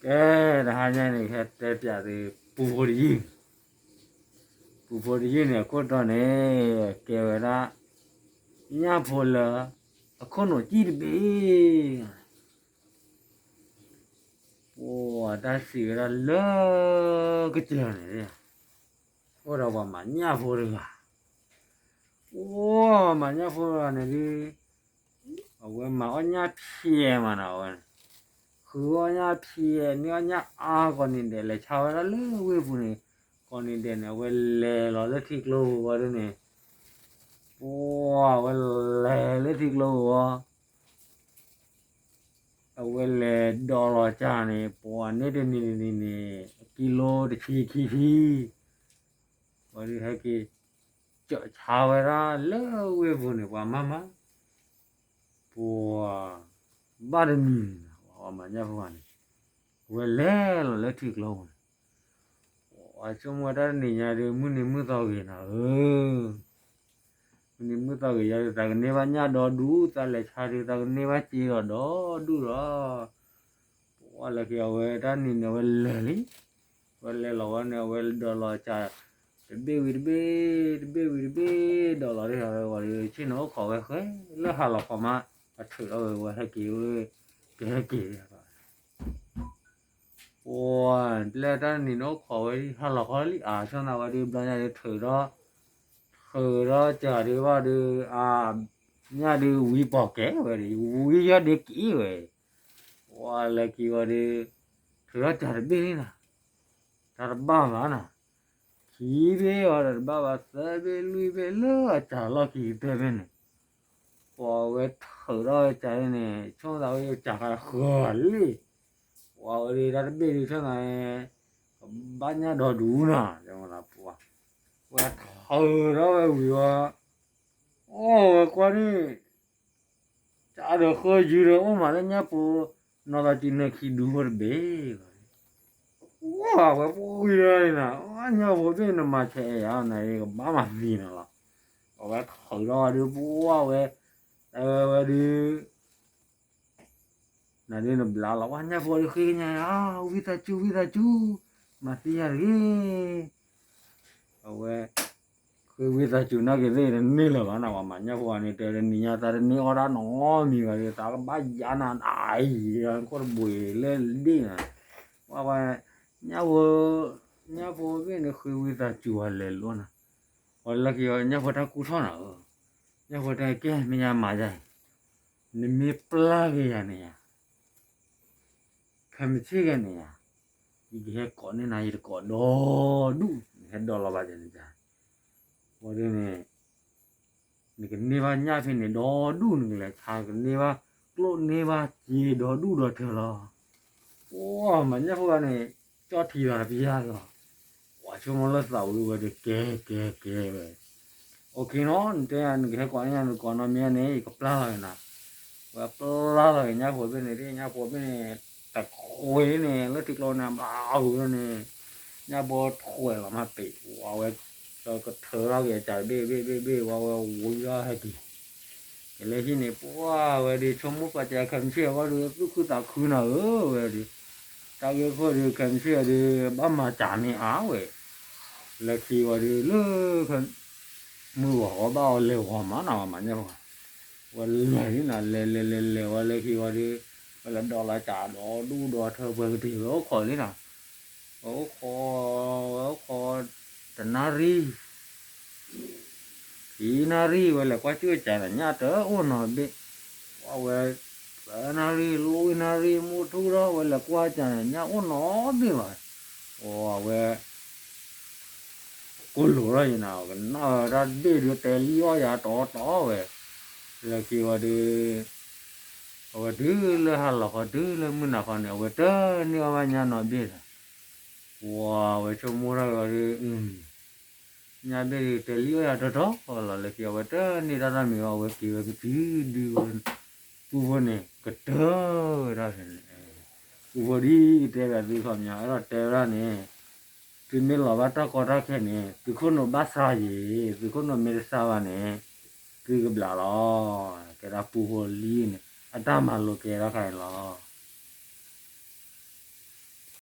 ကဲ, တဟါညါန့ၣ် ဟဲတဲပၠးသု ပူဖိတယုၢ်, ပူဖိတယုၢ်န့ၣ် အခိၣ်တီန့ၣ် ကဲဝဲဒၣ် ညၣ်ဖိလၢ အခိၣ်နူာ်စံၣ်တဘ့ၣ်, ပှၤတၢ်စံးဝဲဒၣ်လၢ ကစၢၢ်န့ၣ် အိၣ်ဒီးပှၤမၤညၣ်ဖိတဂၤ, အိၣ်မၤညၣ်ဖိတဂၤန့ၣ်ဒုး အဝဲမၤအီၣ်ညၣ်ဖျဲးမးနီၤ, အဝဲ ဃုအီၣ်ညၣ်ဖျဲး န့ၢ်အီၣ်ညၣ်အါ ကိးနံၤဒဲး လဲၤဆါဝဲဒၣ်လၢဝ့ၢ်ပူၤန့ၣ်, ကိးနံၤဒဲးန့ၣ် အဝဲလဲၤလီၤလၢထံကျိပူၤဝံၤဒုးန့ၣ်, ပှၤအဝဲလဲၤလၢထံကျိပူၤဝံၤ အဝဲလဲၤဒိးလီၤစၢ်န့ၣ် ပှၤန့ၢ်တနံၤတနံၤန့ၣ် ကံလိတဆံခံဆံ, ဝံၤဒုးဟဲက့ၤ ကၠီၣ်ဆါဝဲဒၣ်လၢဝ့ၢ်ပူၤန့ၣ် ပှၤမၤမၤ ပှၤ ဘၣ်တနံၤန့ၣ် ပှၤမၤညၣ်ဖိဂၤန့ၣ် အဝဲလဲၤလီၤလၢထံကျိပူၤန့ၣ်, ပှၤဆိကမိၣ်ဝဲတၢ်တနံၤညါဒုး မုၢ်နံၤမုၢ်သီဂ့ၤနၤဧၢ, မုၢ်နံၤမုၢ်သီဂ့ၤယၤဒုး သးကန့ၢ်ဘၣ်ညၣ်ဒီဒူၣ် သးလဲၤဆါဒုး သးကန့ၢ်ဘၣ်စ့ဒီးဒီဒူၣ်ဒီး ပှၤလၢခံအဝဲတၢ်နံၤန့ၣ် အဝဲလဲၤလံ, အဝဲလဲၤလီၤဝဲန့ၣ် အဝဲဒိးလီၤစၢ် တဘ့ၣ်ဝံၤတဘ့ၣ် တဘ့ၣ်ဝံၤတဘ့ၣ် ဒိးလီၤတၢ်ဝဲဝံၤဒီး ဆ့ၣ်နီၤအိၣ်ခိးဝဲဃဲလၢဟါလီၤခီမး အထုးထီၣ်ဝဲဝဲဟဲက့ၤဝဲ ကဟဲက့ၤ ပှၤ လၢတၢ်နံၤန့ၣ်အိၣ်ခိးဝဲလံ ဟါလီၤခီလံ အါ ဆီၣ်သးဝဲဒုး ဘျီညါဒုး ထုးထီၣ် ထုးထီၣ်စၢ်ဒုးဘၣ်ဒုး အါ ညၣ်ဒုးဝံပိာ်ကဲဝဲဒုး ဝံယီၢ်ဒုးက့ၤဝဲ, ပှၤလၢခံဝံၤဒုး ထုးထီၣ်စၢ်တဘ့ၣ်လံနီၤ, တၢ်တဘၣ်ဘၣ်နီၤ, ခံဘ့ၣ်အီၤဒီးတဘၣ်ဘၣ် သၢဘ့ၣ်လွံၢ်ဘ့ၣ်လၢအစၢ်လီၢ်ခံကတၢၢ်ဘ့ၣ်န့ၣ် ပှၤဝဲထုးထီၣ်ဝဲစၢ်န့ၣ် ဆိကမိၣ်သးဝဲစၢ်ဃးဃၢၤလံ, ပှၤဝဲဒၣ်တၢ်တဘ့ၣ်ဒုးဆိကမိၣ်သးန့ၣ် ကဘၣ်ညၣ်ဒီဒူၣ်နီၤ, ပှၤ ဝဲထုးထီၣ်ဝဲဝံၤဝဲ အိၣ်ဝဲကွၢ်န့ၣ် စၢ်ဒီးဃၢယုၢ်ဒီးအိၣ်မးလၢညၣ်ဖိ နီၢ်သးစုနၢခံဒူဖိတဘ့ၣ်, ဝဲပှၤဝံၤဒီးန့ၣ် ညၣ်ဖိဘ့ၣ်နမၤဆဲးအယၤနကဘၣ်မၤသံနီၤလီၤ, အဝဲထုးထီၣ်ဝဲဒုး ပှၤဝဲ တဲဝဲဒုး နဒုးနဘျါလီၤ ပှၤညၣ်ဖိဒီးဃ့ကညးယၤ ဝံသးစူၤ ဝံသးစူၤ မၤသံယၤတဂ့ၤ, အဝဲ ဃ့ဝံသးစူၤနာ်က့ၤသ့ၣ်တန့ၢ်လၢၤဘၣ်နီၤ ပှၤမၤညၣ်ဖိန့ၣ် တဲတနံၤညါသးတန့ၢ်အီၣ်တၢ်နီတမံၤဘၣ်ဒီး သးကဘၣ်ယါနၤနၤအံၤ ခိၣ်တဘိးလၢဒ့ၣ်နၤ, ပှၤ ညၣ်ဖိ ညၣ်ဖိဘ့ၣ်န့ၣ် ဃ့ဝံသးစူၤအလဲၤလိာ်နၤ, ပှၤလၢခံအီၤ ညၣ်ဖိတၢ်ကူၣ်ထီၣ်နၤဧၢ, ညၣ်ဖိတဲကဲမ့ၢ်ယါမၤယါအံၤ, နမ့ၢ်ပျၢ်က့ၤယၤန့ၣ်ယါ ခဲမုၢ်ဆ့ၣ်ဂၤန့ၣ်ယါ, ယကဟဲကိးန့ၢ်နၤ ယတကိးဒီဒူၣ် နဟဲဒိးလီၤဘၣ်ယၤန့ၣ်ယါ, ဝံၤဒ်န့ၣ် နကန့ၢ်ဘၣ်ညၣ်ဖဲန့ၣ်ဒီဒူၣ် နကလဲၤဆါ ကန့ၢ်ဘၣ်ကျိၣ်န့ၢ်ဘၣ်စ့ဒီဒူၣ်ဒီထၢလီၤ, ပှၤမၤညၣ်ဖိဂၤန့ၣ် ကၠီၣ်ထံလီၤတပျၢ်လီၤ, ပှၤဆိကမိၣ်လၢသးဝံၤဝဲဒီးကဲကဲကဲဝဲ OKနီၤ နတဲနကဟဲကိးန့ၢ်ယၤ နကိးနီတမံၤန့ၣ် ယကပျၢ်လီၤက့ၤနၤ, ဝဲပျၢ်လီၤက့ၤညၣ်ဖိဘ့ၣ်န့ၣ် ညၣ်ဖိဘ့ၣ်န့ၣ် တခွဲန့ၣ် လၢထံကျိန့ၣ် ဘၣ်အူန့ၣ် ညၣ်ဖိထွဲလီၤမးပ့ၤ ဝဲ ကထုးထီၣ်က့ၤစၢ်တဘ့ၣ်ဘ့ၣ်ဘ့ၣ်ဘ့ၣ် ဝဲဝဲဝံၤလီၤဟဲက့ၤ ကလဲၤဟံၣ်န့ၣ် ပှၤဝဲဒုးဆိကမိၣ်ပာ်စၢ်ခဲမုၢ်ဆ့ၣ်ဝံၤဒီး သူၣ်ခုသးခုနၤဧၢဝဲဒုး, တၢ်ဂ့ၢ်ခိၣ်ဒုး ခဲမုၢ်ဆ့ၣ်ဒုး ဘၣ်မၤစၢ်န့ၢ်အါဝဲ, လၢခံဝံၤဒုး လၢ မုၢ်ဂီၤဂီၤဘၣ်အီၤလဲၤဂီၤမးနီၤ ပှၤမၤညၣ်ဖိ, ဝဲလဲၤလံနီၤ လဲၤလဲၤလဲၤလဲၤဝဲလၢခံဝံၤဒီး ဝဲလဲၤဒိးလီၤစၢ်ဒီဒူၣ်ဒီထၢပှဲၤကတ့ၢ်ဝဲအိၣ်ခိးလံနီၤ, ဝဲအိၣ်ခိး ဝဲအိၣ်ခိး တနၣ်ရံၣ် ခံနၣ်ရံၣ်ဝဲလဲၤကွၢ်စၢၢ်ကၠၢ်ဒီး ညၣ်တအိၣ်နီတဘ့ၣ်, ပှၤဝဲ သၢနၣ်ရံၣ် လွံၢ်နၣ်ရံၣ် မုၢ်ထူၣ်ထီၣ်ဝဲလဲၤကွၢ်ကၠၢ်န့ၣ် ညၣ်အိၣ်နီတဘ့ၣ်ဘၣ်, ပှၤဝဲ ကိၢ်လိာ်ထီၣ်ယံၤနၤ ကနၣ်ဝဲတၢ်တဘ့ၣ်ဒုးတဲလံအီၣ်ယၤတီတီဝဲ, လၢခံဝံၤဒီး အဝဲတုၤလၢဟါလီၤခီ တုၤလၢမုၢ်နၤခီန့ၣ် အဝဲတန့ၢ်အီၣ်ဘၣ်ညၣ်နီတဘ့ၣ်ဒီး, ပှၤဝဲဆိကမိၣ်ထီၣ်ဝဲဒီး ညၣ်ဘ့ၣ်ဒုးတဲလံအီၣ်ယၤတီတီလီၤ လၢခံအဝဲတန့ၢ်တၢ်နီတမံၤဘၣ် အဝဲက့ၤဝဲကတုၤဒုးဝဲ ပူဖိန့ၣ် ကတၢၢ်ဝဲဒၣ်ဖဲန့ၣ်, ပူဖိဒ်ကတဲဘၣ်သုခီပညီ အဲၣ်ဒိးတဲဝဲဒၣ်န့ၣ်, သုမ့ၢ်လီၤဘၣ်တၢ်ကီတၢ်ခဲန့ၣ် သုခိၣ်နူာ်ဘၣ်ဆါယံၤ, သုခိၣ်နူာ်မ့ၢ်တဆါဘၣ်န့ၣ် သုကဘျးလီၤ, ကဲဒၣ်ပူဖိလံန့ၣ် အတၢ်မၤလိကဲထီၣ်ခါန့ၣ်လီၤ.